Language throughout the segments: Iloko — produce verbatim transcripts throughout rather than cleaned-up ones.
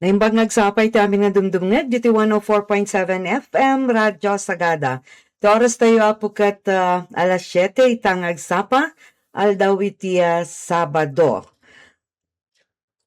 Naimbag nga agsapa iti amin nga dumdumngeg ditoy one oh four point seven F M Radyo Sagada. Ti oras tayo, Apo, ket, ah, alas siete ita nga agsapa, aldaw iti, ah, Sabado.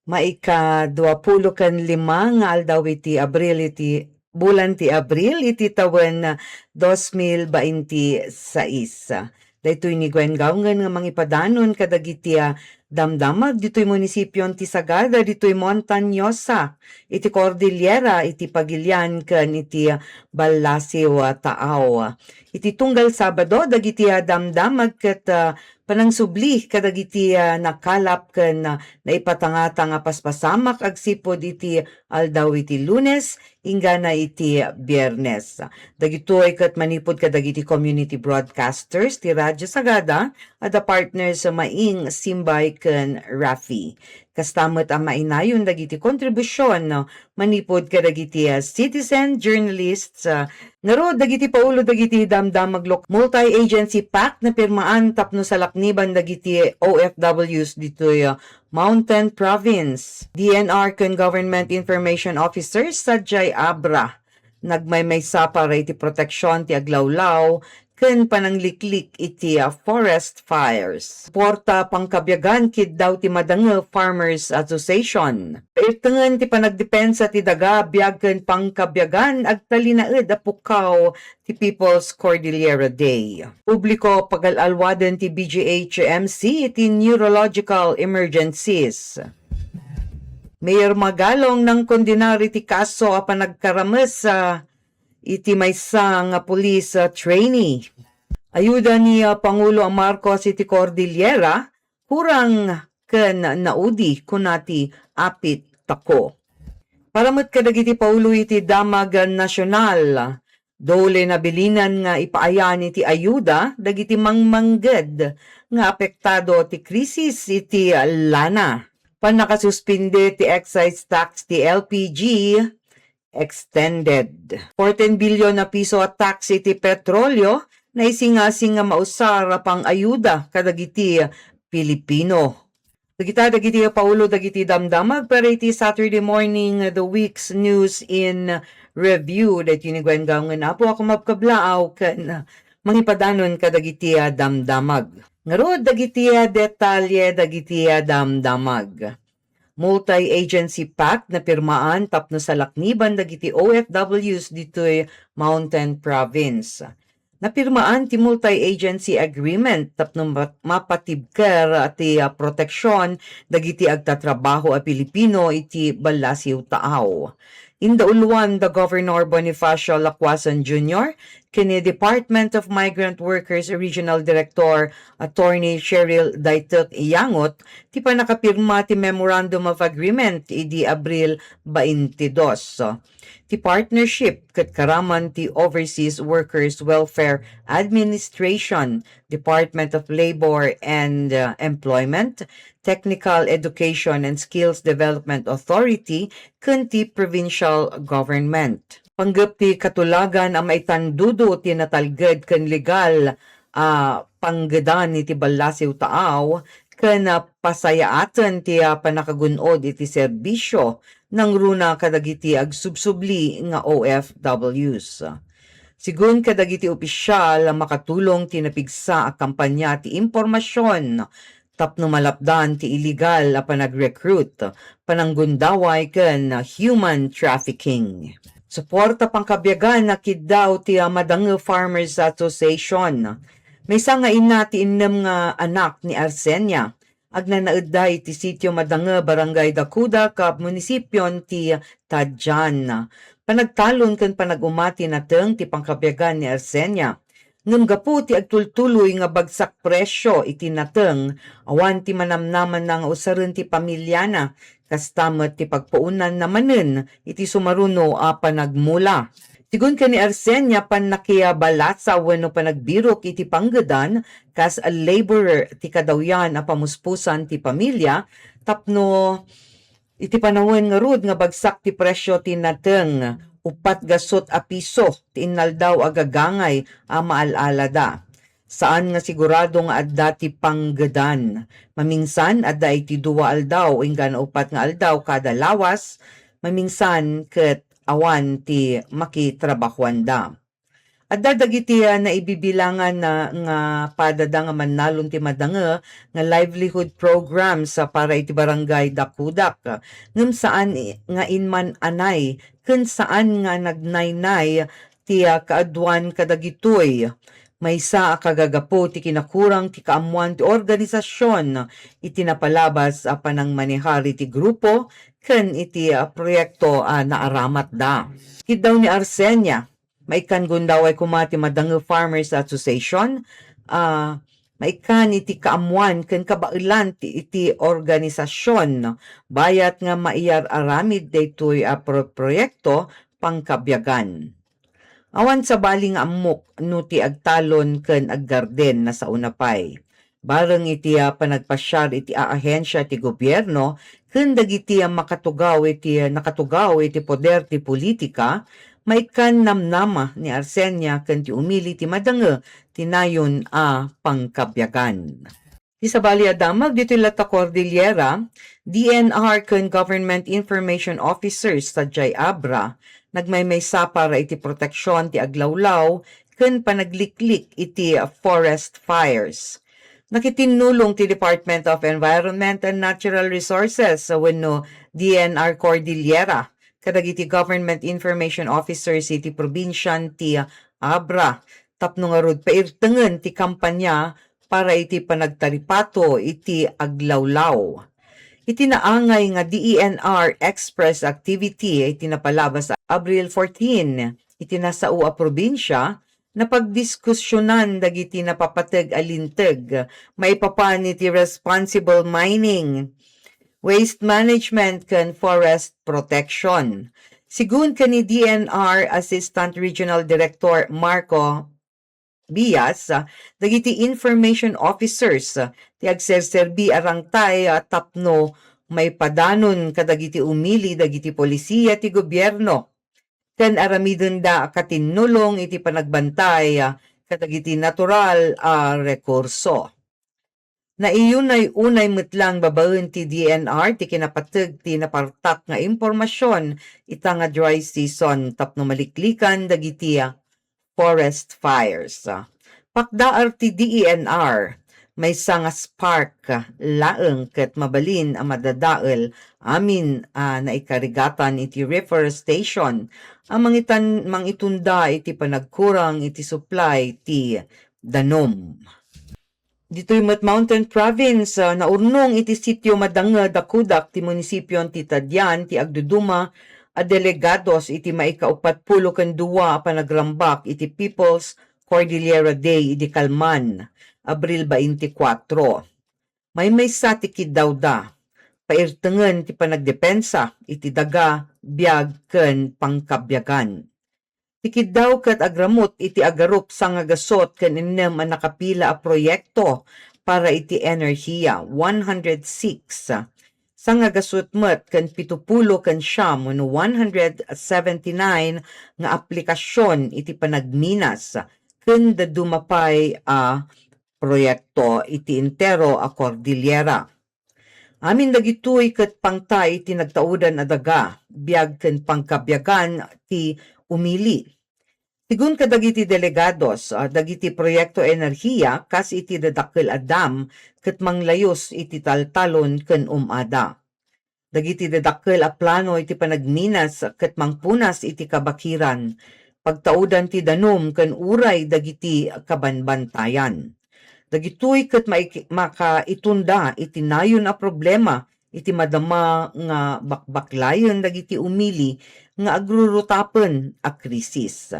Maikaduapulo ken lima nga aldaw iti Abril iti, bulan ti Abril iti tawen dos mil bainti sais. Daytoy ni Gwen Gaungen nga mangipadanon kadagiti, ah, damdamag ditoy munisipion ti Sagada, ditoy Montañosa, iti Cordillera, iti Pagilian, ken iti, ah, Ballasiw, ah, Taaw. Iti tunggal Sabado, dagiti, ah, damdamag ket, ah, panangsublida kadagiti, ah, nakalap ken, ah, naipatangata nga paspasamak agsipud iti aldaw iti Lunes, inggana iti Biernes. Dagitoy ket manipud kadagiti community broadcasters ti Radyo Sagada, adda partners a Maing, Simbay, ken Rafi. Kasta met a mainayon dagiti kontribusion manipud kadagiti, ah, citizen journalists, ah, ngarud dagiti paulo dagiti damdamag lok-, multi-agency pact napirmaan tapno salakniban dagiti O F Ws ditoy, ah, Mountain Province. D N R ken Government Information Officers sadiay Abra nagmaymaysa para iti proteksion ti aglawlaw ken panangliklik iti, ah, forest fires. Suporta pangkabiagan kiddaw ti Madangel Farmers Association. Pairtengen ti panagdepensa ti daga, biag ken pangkabiagan agtalinaed a pukkaw ti People's Cordillera Day. Publiko, pagal-alwaden ti B G H M C iti neurological emergencies. Mayor Magalong nangkondenar iti kaso a panagkarames, ah, iti maysa nga police, ah, trainee. Ayuda ni, ah, Pangulo a Marcos iti Cordillera, kurang ken naudi, kuna ti Apit Tako. Para met kadagiti paulo iti Damag Nasional, dole nabilinan nga ipaayan iti ayuda dagiti mangmangged nga apektado ti krisis iti lana. Pannakasuspindi ti excise tax ti L P G extended. Fourteen billion a piso a tax iti petrolio naisingasing nga mausar a pang-ayuda kadagiti Pilipino. Dagita dagiti paulo dagiti damdamag para iti Saturday morning, the week's news in review. Daytoy ni Gwen Gaungen, Apo, a kumabkablaaw ken mangipadanon kadagiti, ah, damdamag. Ngarud, dagiti, ah, detalye dagiti, ah, damdamag. Multi-agency pact napirmaan tapno salakniban dagiti O F Ws ditoy Mountain Province. Napirmaan ti multi-agency agreement tapno ma-, mapatibker ti, ah, proteksion dagiti agtatrabaho a Pilipino iti Ballasiw Taaw. Indauluan da Governor Bonifacio Lacuason Junior ken ni Department of Migrant Workers Regional Director Attorney Cheryl Daitek Yangot ti pannakapirma ti Memorandum of Agreement idi Abril baintidos. Ti partnership ket karaman ti Overseas Workers Welfare Administration, Department of Labor and, uh, Employment, Technical Education and Skills Development Authority, ken ti provincial government. Panggep ti katulagan a maitandudo ti natalged ken legal a panggedan iti Ballasiw Taaw ken, ah, pasayaaten ti, ah, pannakagun-od iti serbisio nangruna kadagiti agsubsubli nga O F Ws. Sigun kadagiti opisial, makatulong ti napigsa a kampanya ti impormasion tapno malapdan ti illegal a panag-recruit, pananggundaway ken human trafficking. Suporta pangkabiagan a kiddaw ti, ah, Madangel Farmers Association. Maysa nga ina ti innem nga anak ni Arsenia. Agnanaedda iti sitio Madangel, Barangay Dacudac, ah, munisipion ti Tadian. Panagtalon ken panag-uma ti nateng ti pangkabiagan ni Arsenia. Ngem gapu ti agtultuloy nga bagsak presio iti nateng, awan ti manamnamanna nga usaren ti pamiliana, kasta met ti pagpuonanna manen iti sumaruno a panagmula. Sigun ken ni Arsenia, pannakibalasa wenno panagbirok iti panggedan kas laborer ti kadawyan a pamuspusan ti pamilia tapno iti panawen ngarud nga bagsak ti presio ti nateng, uppat gasut a piso ti innaldaw a gagangay a maal-alada. Saan nga sigurado nga adda ti panggedan. Maminsan, adda iti dua aldaw, inggana uppat nga aldaw kada lawas, maminsan ket awan ti makitrabahoanda. Adda dagiti, ah, naibibilangan na nga padada nga mannalon ti madange nga livelihood programs, ah, para iti Barangay Dakudak, ngem saan i-, nga imman-anay ken saan nga nagnaynay ti, ah, kaaduan kadagitoy. Maysa a kagagapu ti kinakurang ti kaammuan ti organisasion iti napalabas a panangmanehar iti grupo ken iti, ah, proyekto a naaramatda. Kiddaw ni Arsenia, maikkan gundaway koma ti Madange Farmers Association, ah, maikkan iti kaammuan ken kabaelan ti, iti organisasion, bayat nga maiyar-aramid daytoy a pro-, proyekto pangkabiagan. Awan sabali nga ammok no ti agtalon ken aggarden nasaona pay. Bareng iti, ah, panagpasiar iti aahensia ti gobierno ken dagiti, ah, makatugaw iti, ah, nakatugaw iti poder ti politika, maikkan namnama ni Arsenia ken ti umili ti madange ti nayon a pangkabiagan. Ti sabali a damag ditoy latta Cordillera, D N R ken Government Information Officers sadiay abra, nagmaymaysa para iti proteksion ti aglawlaw ken panagliklik iti forest fires. Nakitinnulong ti Department of Environment and Natural Resources wenno D N R Cordillera kadagiti government information officers iti probinsian ti Abra tapno ngarud pairtengen ti kampanya para iti panagtaripato iti aglawlaw. Iti naangay nga D E N R Express activity iti napalabas a Abril fourteen, iti nasao a probinsia, napagdiskusionan dagiti napapateg a linteg maipapan iti responsible mining, waste management ken forest protection. Sigun ken ni D N R Assistant Regional Director Marco Bias, dagiti information officers ti agserserbi a rangtay tapno maipadanon kadagiti umili dagiti polisiya ti gobierno ken aramidenda a katinnulong iti panagbantay kadagiti natural a rekurso. Naiyunay-unay met lang babaen ti D N R ti kinapateg ti napartak nga impormasion ita nga dry season tapno maliklikan dagiti forest fires. Pakdaar ti D E N R, maysa nga spark laeng ket mabalin a madadael amin a naikarigatan iti reforestation a mangitan-, mangitunda iti panagkurang iti supply ti danum. Ditoy met Mountain Province, ah, naurnong iti sitio Madange, Dakudak ti munisipion ti Tadian ti agduduma a delegados iti maikaupatpulo ken dua a panagrambak iti People's Cordillera Day idi kalman, Abril twenty-four. Maymaysa ti kiddawda, pairtengen ti panagdepensa iti daga, biag, ken pangkabiagan. Ti kiddaw ket agramut iti agarup sangagasut ken innem a nakapila a proyekto para iti enerhiya, one hundred six. Sangagasut met ken pitupulo ken siam wenno one hundred seventy-nine nga aplikasion iti panagminas ken dadduma pay a proyekto iti entero a Cordillera. Amin dagitoy ket pangta iti nagtaudan a daga, biag ken pangkabiagan ti umili. Sigun kadagiti delegados, ah, dagiti proyekto enerhiya kas iti dadakkel a dam ket manglayus iti taltalon ken um-ada. Dagiti dadakkel a plano iti panagminas ket mangpunas iti kabakiran, pagtaudan ti danum ken uray dagiti kabanbantayan. Dagitoy ket maik-, makaitunda iti nayon a problema iti madama nga bakbaklayen dagiti umili nga agrurutapen a krisis.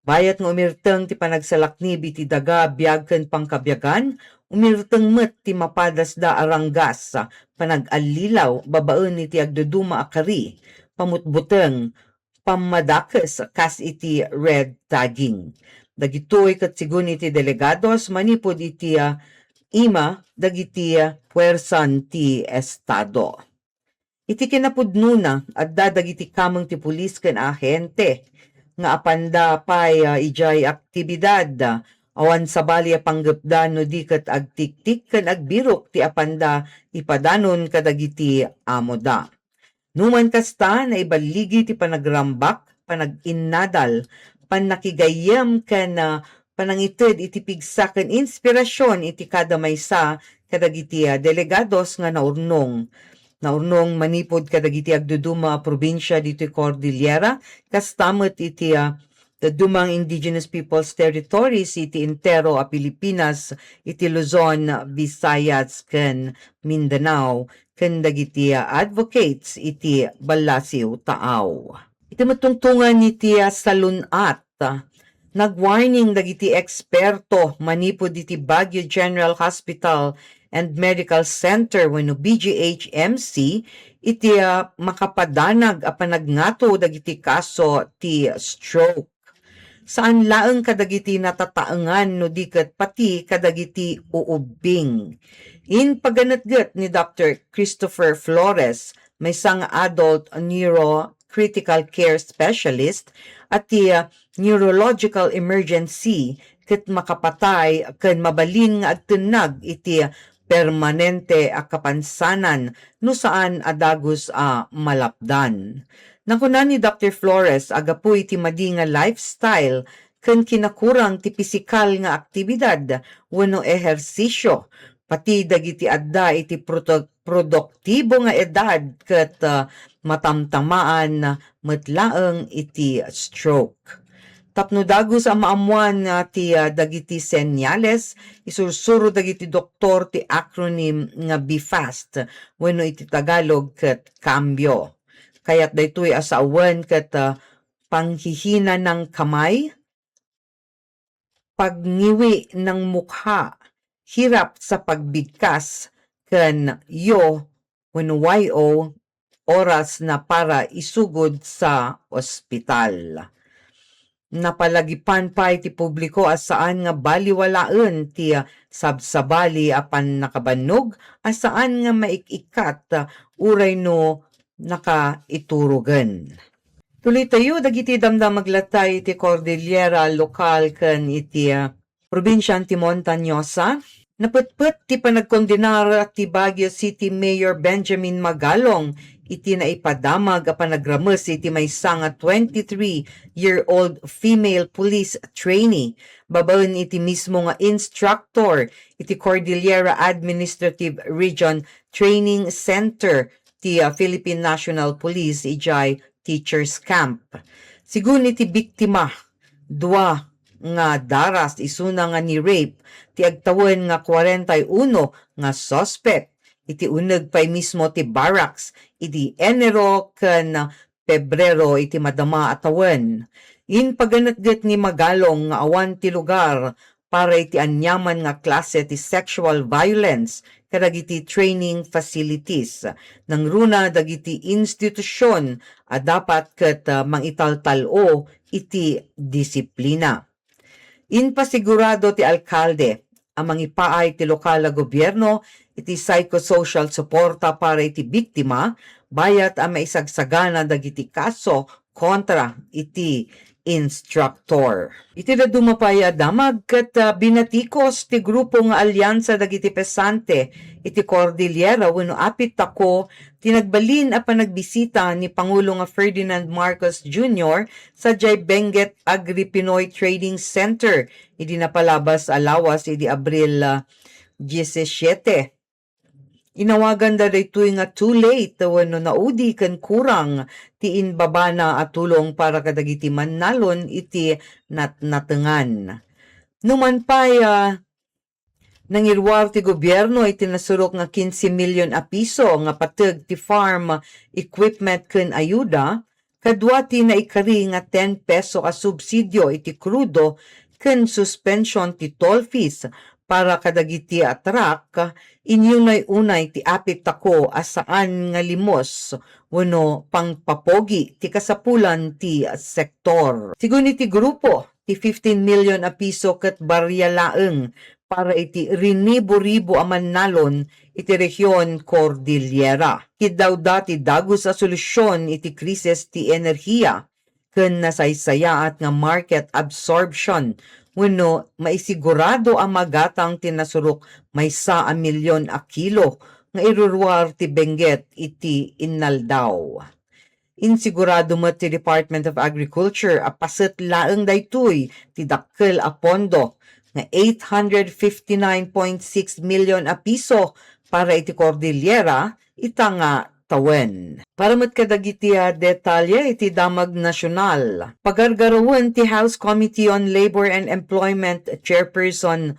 Bayat nga umirteng ti panagsalaknib iti daga, biag ken pangkabiagan, umirteng met ti mapadasda a ranggas, panag-allilaw babaen iti agduduma a kari, pamutbuteng, pammadakes kas iti red tagging. Dagitoy ket sigun iti delegados manipud iti, ah, ima dagiti, ah, puwersan ti Estado. Iti kinapudnona, adda dagiti kameng ti pulis ken ahente nga apanda pay, ah, idiay aktibidad. Awan sabali a panggepda no di ket agtiktik ken agbirok ti apanda ipadanon kadagiti amoda. Numan kasta, naiballigi ti panagrambak, panag-innadal, pannakigayyem ken, ah, panangited iti pigsa ken inspirasyon iti kada maysa kadagiti, ah, delegados nga naurnong. Naurnong manipud kadagiti agduduma a probinsia ditoy Cordillera, kasta met iti, ah, dadduma nga Indigenous Peoples Territories iti entero a Pilipinas, iti Luzon, Visayas, ken Mindanao, ken dagiti, ah, advocates iti Ballasiw, Taao. Iti matungtungan iti, ah, salun-at, ah, nagwarning dagiti eksperto manipud iti Baguio General Hospital and Medical Center wenno B G H M C iti, ah, makapadanag a panagngato dagiti kaso ti stroke. Saan laeng kadagiti natataengan no di ket pati kadagiti uubbing. Impaganetget ni Doctor Christopher Flores, maysa nga adult neurocritical care specialist, a ti, ah, neurological emergency ket makapatay ken mabalin nga agtennag iti permanente a kapansanan no saan a dagus a malapdan. Nakuna ni Doctor Flores a gapu iti madi nga lifestyle ken kinakurang ti pisikal nga aktibidad wenno ehersisyo, pati dagiti adda iti proto-, produktibo nga edad ket, ah, matamtamaan met laeng iti stroke. Tapno dagus a maammuan, ah, ti, ah, dagiti senyales, isursuro dagiti doktor ti acronym nga BEFAST wenno iti Tagalog ket Cambio. Kayat daytoy a sawen ket, ah, panghihina ng kamay, pagngiwi ng mukha, hirap sa pagbigkas, ken yo wenno Y O, oras na para isugod sa ospital. Napalagipan pay ti publiko a saan nga baliwalaen ti sabsabali a pannakabannog a saan nga maik-ikkat uray no nakaiturogen. Tuloytayo dagiti damdamag latta iti Cordillera lokal ken iti, ah, probinsian ti Montañosa. Napetpet ti panagkondenar ti Baguio City Mayor Benjamin Magalong iti naipadamag a panagrames iti maysa nga twenty-three-year-old female police trainee babaen iti mismo nga instructor iti Cordillera Administrative Region Training Center ti, ah, Philippine National Police idiay teachers camp. Sigun iti biktima, dua nga daras isuna nga ni-rape ti agtawen nga kwarenta y uno nga suspek iti uneg pay mismo ti barracks idi Enero ken Pebrero iti madama a tawen. Impaganetget ni Magalong nga awan ti lugar para iti aniaman nga klase ti sexual violence kadagiti training facilities. Nangruna dagiti institusion a dapat ket, ah, mangitaltal-o iti disiplina. Impasigurado ti alkalde a mangipaay ti lokal a gobierno iti psychosocial suporta para iti biktima, bayat a maisagsagana dagiti kaso kontra iti instructor. Iti dadduma pay a damag ket, ah, binatikos ti grupo nga Aliansa dagiti Pesante iti Cordillera wenno APITACO ti nagbalin a panagbisita ni Pangulo nga Ferdinand Marcos Junior sadiay Benguet Agri-Pinoy Trading Center idi napalabas a lawas idi Abril, ah, diyesisiete. Inawaganda daytoy nga too late wenno naudi ken kurang ti imbabana a tulong para kadagiti mannalon iti natnatengan. Numan pay, ah, nangiruar ti gobierno iti nasurok nga kinse milyon a piso nga pateg ti farm equipment ken ayuda, kadua ti naikari nga ten peso a subsidio iti krudo ken suspension ti toll fees para kadagiti a truck, inyunay-unay ti APITACO a saan nga limos wenno pangpapogi ti kasapulan ti sektor. Sigun iti grupo, ti fifteen million a piso ket barria laeng para iti rinibo-ribo a mannalon iti rehion Cordillera. Kiddawda ti dagus a solusyon iti krisis ti enerhiya ken nasaysayaat nga market absorption wenno maisigurado a magatang ti nasurok maysa a milyon a kilo nga iruruar ti Benguet iti inaldaw. Insigurado met ti Department of Agriculture a paset laeng daytoy ti dakkel a pondo nga eight hundred fifty-nine point six million a piso para iti Cordillera ita nga tawen. Para met kadagiti, ah, detalye iti Damag Nasional, pagargarawen ti House Committee on Labor and Employment Chairperson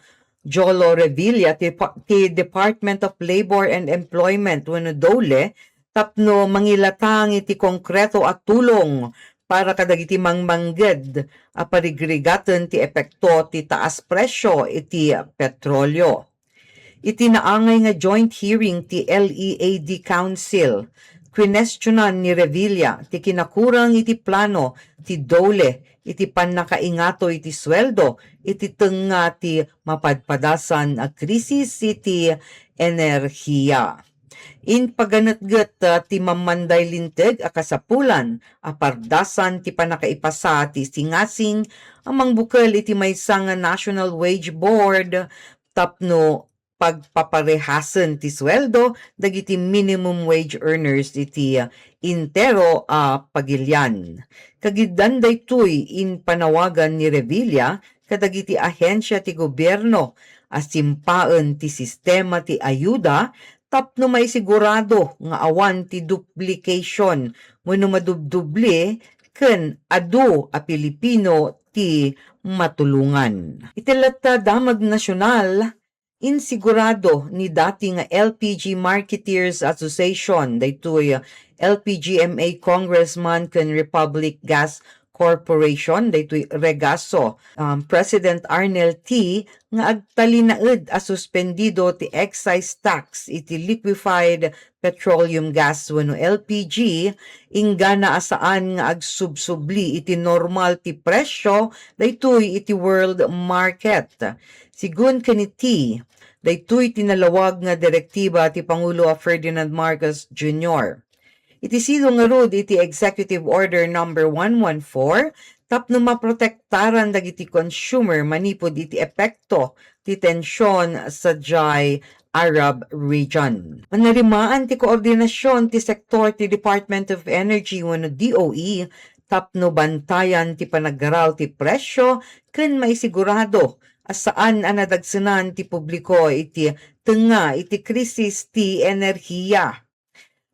Jolo Revilla ti pa-, ti Department of Labor and Employment wenno DOLE tapno mangilatang iti konkreto a tulong para kadagiti mangmangged a parigrigaten ti epekto ti taas presyo iti petrolio. Iti naangay nga joint hearing ti L E A D Council, kwinestionan ni Revilla ti kinakurang iti plano ti DOLE iti pannakaingato iti sueldo iti tengnga ti mapadpadasan a krisis iti enerhiya. Impaganetget, ah, ti mammanday linteg a kasapulan a pardasan ti pannakaipasa ti singasing a mangbukel iti maysa nga National Wage Board tapno pagpaparehasen ti sueldo dagiti minimum wage earners iti, ah, entero a pagilian. Kagiddan daytoy, impanawagan ni Revilla kadagiti ahensia ti gobierno a simpaen ti sistema ti ayuda tapno maisigurado nga awan ti duplication wenno madubdubli ken adu a Pilipino ti matulongan. Iti latta Damag Nasional, insigurado ni dati nga L P G Marketeers Association, daytoy L P G M A Congressman ken Republic Gas Corporation, daytoy Regaso, um, President Arnel T, nga agtalinaed a suspendido ti excise tax iti liquefied petroleum gas wenno L P G, inggana a saan nga agsubsubli iti normal ti presyo daytoy iti world market. Sigun ken ni T, daytoy ti nalawag nga direktiba ti Pangulo a Ferdinand Marcos Junior. Iti sidong ngarud iti Executive Order Number one one four, tapno maprotektaran dagiti consumer manipud iti epekto ti tension sadiay Arab region. Manarimaan ti koordinasion ti sektor ti Department of Energy wenno D O E tapno bantayan ti panaggaraw ti presyo ken maisigurado a saan a nadagsenan ti publiko iti tengnga iti krisis ti enerhiya.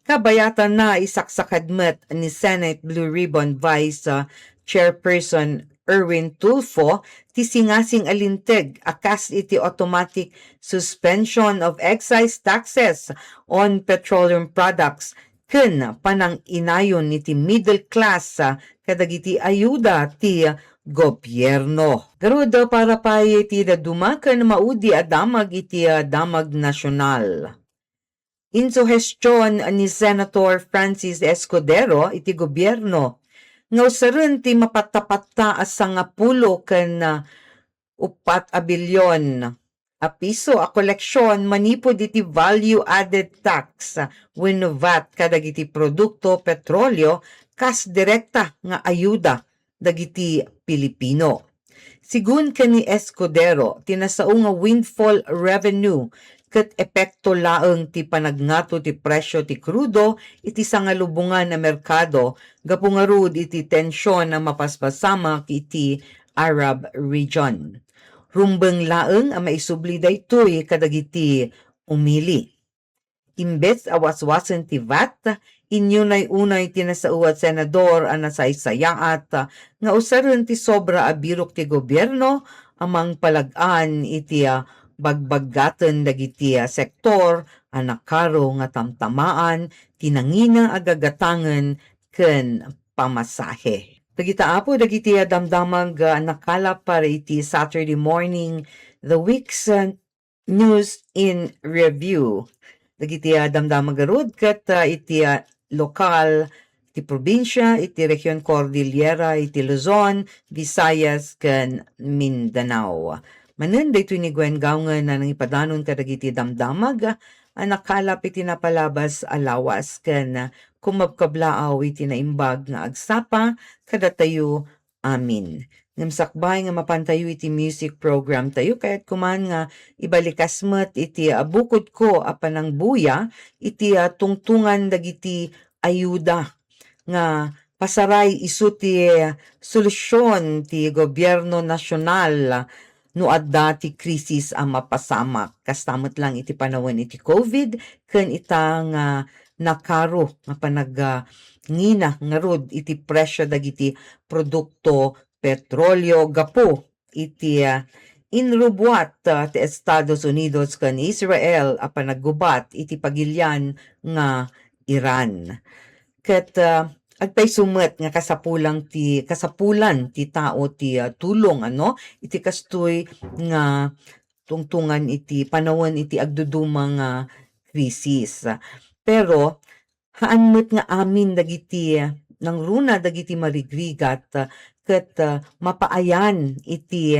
Kabayatanna, isaksakad met ni Senate Blue Ribbon Vice, uh, Chairperson Erwin Tulfo ti singasing a linteg a kas iti automatic suspension of excise taxes on petroleum products ken panang-inayon iti middle class, uh, kadagiti ayuda ti gobierno. Garud, para pay iti dadduma ken maudi a damag iti, uh, Damag Nasional. Insuhestion ni Senator Francis Escudero iti gobierno nga usaren ti mapattapatta a sangapulo ken, ah, uppat a bilyon a piso a koleksion manipud iti value added tax wenno vat kadagiti produkto petrolio kas direkta nga ayuda dagiti Pilipino. Sigun ken ni Escudero, ti nasao nga windfall revenue ket epekto laeng ti panagngato ti presyo ti krudo iti sangalubongan a merkado gapu ngarud iti tension a mapaspasamak iti Arab region. Rumbeng laeng a maisubli daytoy kadagiti umili. Imbes a waswasen ti vat, inyunay-unay ti nasao a senador a nasaysayaat nga usaren ti sobra a birok ti gobierno a mangpalag-an iti, ah, bagbaggaten dagiti, ah, sektor a nakaro nga tamtamaan ti nangina a gagatangen ken pamasahe. Dagita, Apo, dagiti, ah, damdamag, ah, nakalap para iti Saturday morning, The Week's, ah, News in Review. Dagiti, ah, damdama garud ket, ah, iti, ah, lokal, iti probinsia, iti region Cordillera, iti Luzon, Visayas, ken Mindanao. Manen daytoy ni Gwen Gaungen a nangipadanon kadagiti damdamag a nakalap iti napalabas a lawas ken kumabkablaaw iti naimbag nga agsapa kadatayo amin. Ngem sakbay nga mapantayo iti music program tayo, kayatko man nga ibalikas met iti, ah, bukodko a panangbuya iti, ah, tungtungan dagiti ayuda nga pasaray isu ti solusyon ti gobierno nasional no adda ti krisis a mapasamak. Kasta met lang iti panawen iti covid ken ita nga nakaro nga panag-, ah, ngina ngarud iti presyo dagiti produkto petrolio gapu iti, ah, inrubuat, ah, ti Estados Unidos ken Israel a panaggubat iti pagilian nga Iran. Ket, ah, agpayso met nga kasapulan ti, kasapulan ti tao ti, ah, tulong, ano, iti kastoy nga tungtungan iti panawen iti agduduma nga krisis. Pero, haan met nga amin dagiti nangruna dagiti marigrigat ket, ah, mapaayan iti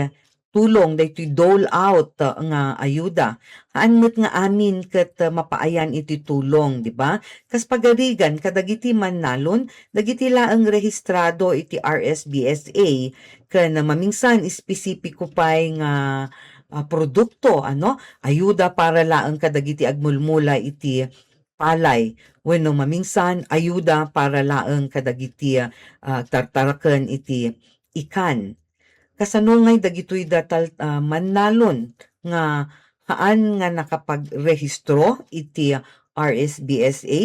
tulong daytoy dole out nga ayuda. Haan met nga amin ket, ah, mapaayan iti tulong, di ba? Kas pagarigan kadagiti mannalon, dagiti laeng rehistrado iti R S B S A ken mamingsan espesipiko pay nga, ah, produkto, ano, ayuda para laeng kadagiti agmulmula iti palay wenno mamingsan ayuda para laeng kadagiti, ah, tartaraken iti ikan. Kasano ngay dagitoy datal, ah, mannalon nga haan nga nakapagrehistro iti R S B S A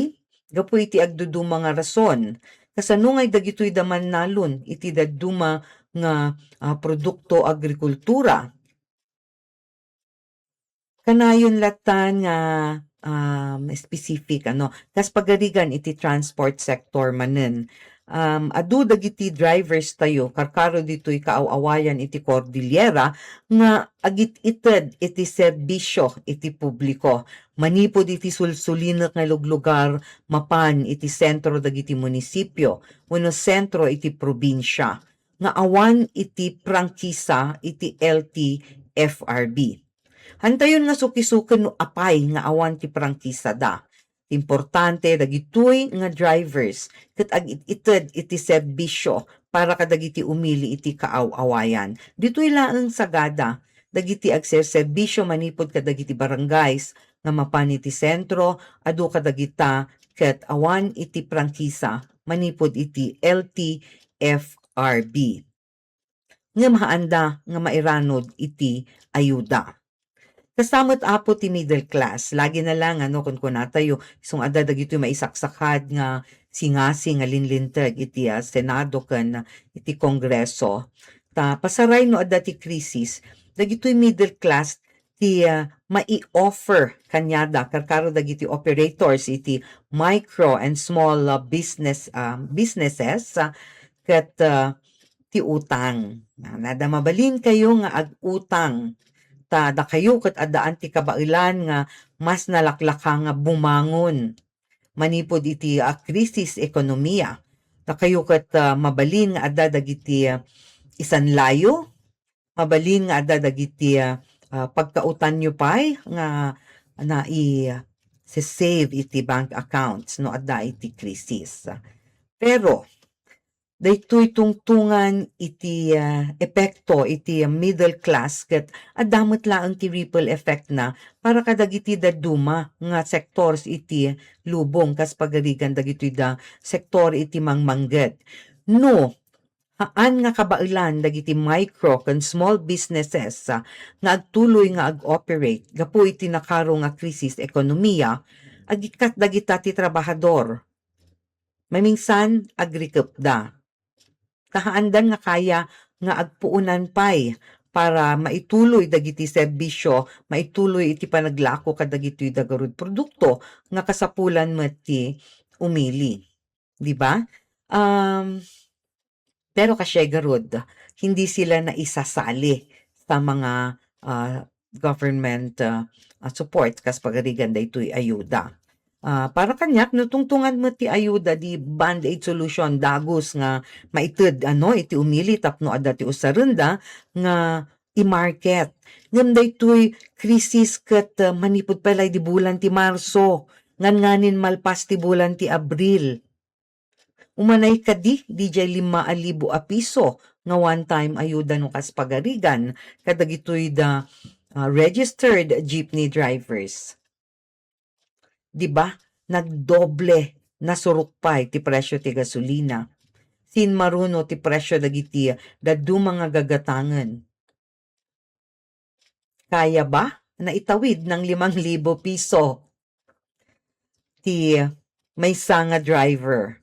gapu iti agduduma nga rason? Kasano ngay dagitoy da mannalon iti dadduma nga, ah, produkto agrikultura? Kanayon lattan nga, um, specific, ano, kas pagarigan iti transport sector manen. Um, adu dagiti drivers tayo, karkaro ditoy kaaw-awayan iti Cordillera nga agit-ited iti serbisyo iti publiko. Manipud iti sulsulinek nga luglugar mapan iti sentro dagiti munisipyo wenno sentro iti probinsia nga awan iti prangkisa iti L T F R B. Hantayon nga sukisuken no apay nga awan ti prangkisada. Importante dagitoy nga drivers ket agit-ited iti serbisyo para kadagiti umili iti kaaw-awayan. Ditoy laeng sagada dagiti agserserbisyo manipud kadagiti barangays nga mapan iti sentro, adu kadagita ket awan iti prangkisa manipud iti L T F R B. Ngem haanda nga mairanod iti ayuda. Kasta met, Apo, ti middle class. Lagi na lang, ano, kunkunatayo, isung adda dagitoy maisaksakad nga singasing nga linlinteg iti, ah, Senado ken iti Kongreso. Ta pasaray no adda ti krisis, dagitoy middle class ti, ah, mai-offer kaniada, karkaro dagiti operators iti micro and small, ah, business, ah, businesses, ah, ket, ah, ti utang. Nada mabalinkayo nga ag-utang, ta dakayo ket addaan ti kabaelan nga mas nalaklaka nga bumangon manipud iti, ah, krisis ekonomiya. Dakayo ket, ah, mabalin nga adda dagiti, ah, isanlayo, mabalin nga adda dagiti, ah, ah, pagkautanyo pay nga nai-save iti bank accounts no adda iti krisis. Pero daytoy tungtungan iti, ah, epekto iti middle class ket adda met laeng ti ripple effect na para kadagiti dadduma nga sectors iti lubong kas pagarigan dagitoy da sektor iti mangmangged. No, haan nga kabaelan dagiti micro ken small businesses, ah, nga agtuloy nga ag-operate gapu iti nakaro nga krisis ekonomiya, agikkat dagita ti trabahador. Mamingsan, agrikepda. Ta haandan nga kaya nga agpuonan pay para maituloy dagiti serbisyo, maituloy iti panaglako kadagitoy da garud produkto nga kasapulan met ti umili. Di ba? Um, pero kasiay garud, hindi sila naisasali sa mga, ah, government, ah, ah, support kas pagarigan daytoy ayuda. Ah, para kaniak, no tungtungan met ti ayuda, di band-aid solution, dagus nga maited, ano, iti umili tapno adda ti usarenda nga i-market. Ngem daytoy krisis ket, ah, manipud pay lay di bulan ti Marso, ngan nganin malpas ti bulan ti Abril. Umanay kadi, didiay lima a libo a piso nga one-time ayuda no kas pagarigan kadagitoy da, ah, registered jeepney drivers. Di ba? Nagdoble, nasurok pay ti presyo ti gasolina. Sinmaruno ti presyo dagiti dadduma nga gagatangen. Kaya ba? Naitawid ng limang libo piso ti maysa nga driver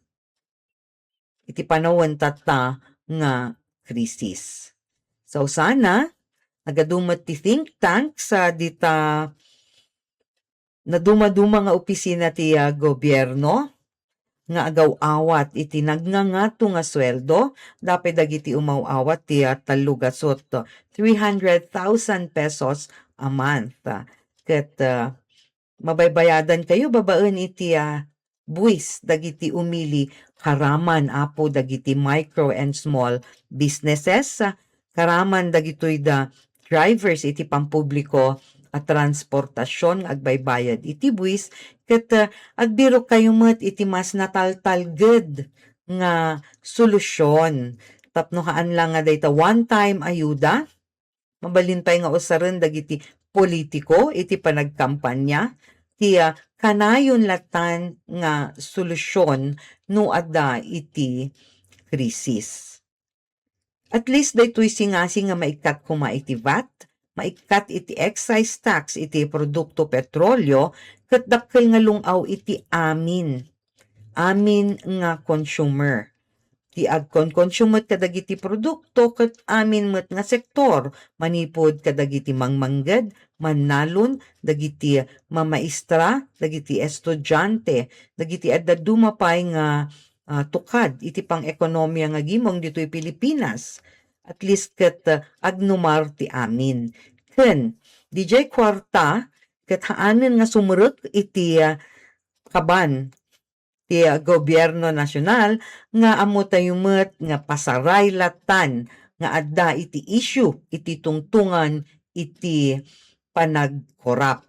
iti panawen tatta nga krisis. So sana, nagadu met ti think tank sa dita naduma-duma nga opisina ti, ah, gobierno nga agaw-awat iti nagngangato nga sueldo, dapay dagiti umaw-awat ti, ah, tallo gasut, three hundred thousand pesos a month. Ket, ah, mabaybayadan kayo babaen iti, ah, buis dagiti umili karaman apo dagiti micro and small businesses, ah, karaman dagitoy da drivers iti pampubliko a transportasion nga agbaybayad iti buis, ket, ah, agbirok kayo met iti mas nataltalged nga solusion tapno haan lang nga dayta one-time ayuda, mabalin pay nga usaren dagiti politiko iti panagkampanya ti, ah, kanayon latan nga solusion no adda iti krisis. At least daytoy singasing nga maikkat koma iti vat, maikkat iti excise tax iti produkto petrolyo, ket dakkel nga lung-aw iti amin, amin nga consumer. Ti agkonkonsume kadagiti produkto ket amin met nga sektor, manipud kadagiti mangmangged, mannalon, dagiti mamaestra, dagiti estudiante, dagiti adda duma pay nga, ah, tukad iti pang-ekonomia nga gimong ditoy Pilipinas. At least ket, ah, agnumar ti amin. Ken, dijay kuarta, ket haanen nga sumrek iti, ah, kaban ti, ah, gobierno nasional nga ammo tayo met nga pasaray latan nga adda iti issue iti tungtungan iti panagkorap,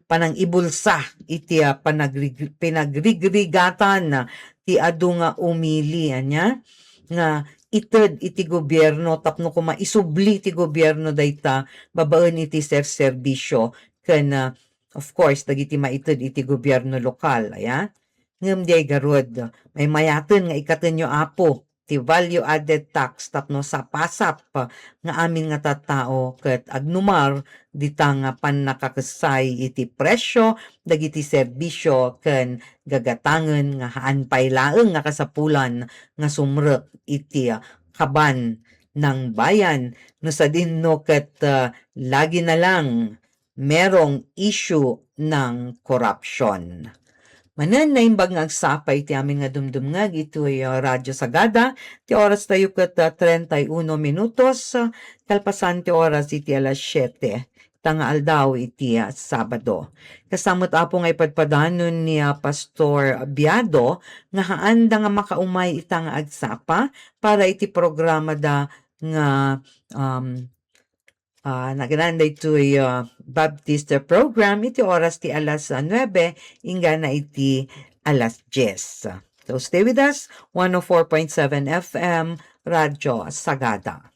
panangibulsa iti, ah, panagrig-, pinagrigrigatan ti adu nga umili, ania, nga ited iti gobierno tapno koma isubli ti gobierno dayta babaen iti serserbisio ken, ah, of course, dagiti maited iti gobierno lokal, aya. Ngem diay garud, maymayaten nga ikkatenyo, Apo, ti value added tax tapno sapasap nga amin nga tattao ket agnumar dita nga pannakakessay iti presio dagiti serbisio ken gagatangen nga haan pay laeng nga kasapulan nga sumrek iti kaban ng bayan no sadinno ket, ah, lagi na lang merong issue ng korupsyon. Manen naimbag nga agsapa iti amin nga dumdumngeg itoy, ah, Radyo Sagada, ti oras tayo ket, ah, treinta y uno minutos, ah, kalpasan ti oras iti alas siete, ta nga aldaw iti, ah, Sabado. Kasta met, Apo, nga ipadpadanon ni, ah, Pastor Biado nga haanda nga makaumay ita nga agsapa para iti programa da nga, um, ah, nagan daytoy, ah, Baptist program iti oras ti alas, ah, nuebe inggana iti alas dies. So stay with us, one oh four point seven F M, Radyo Sagada.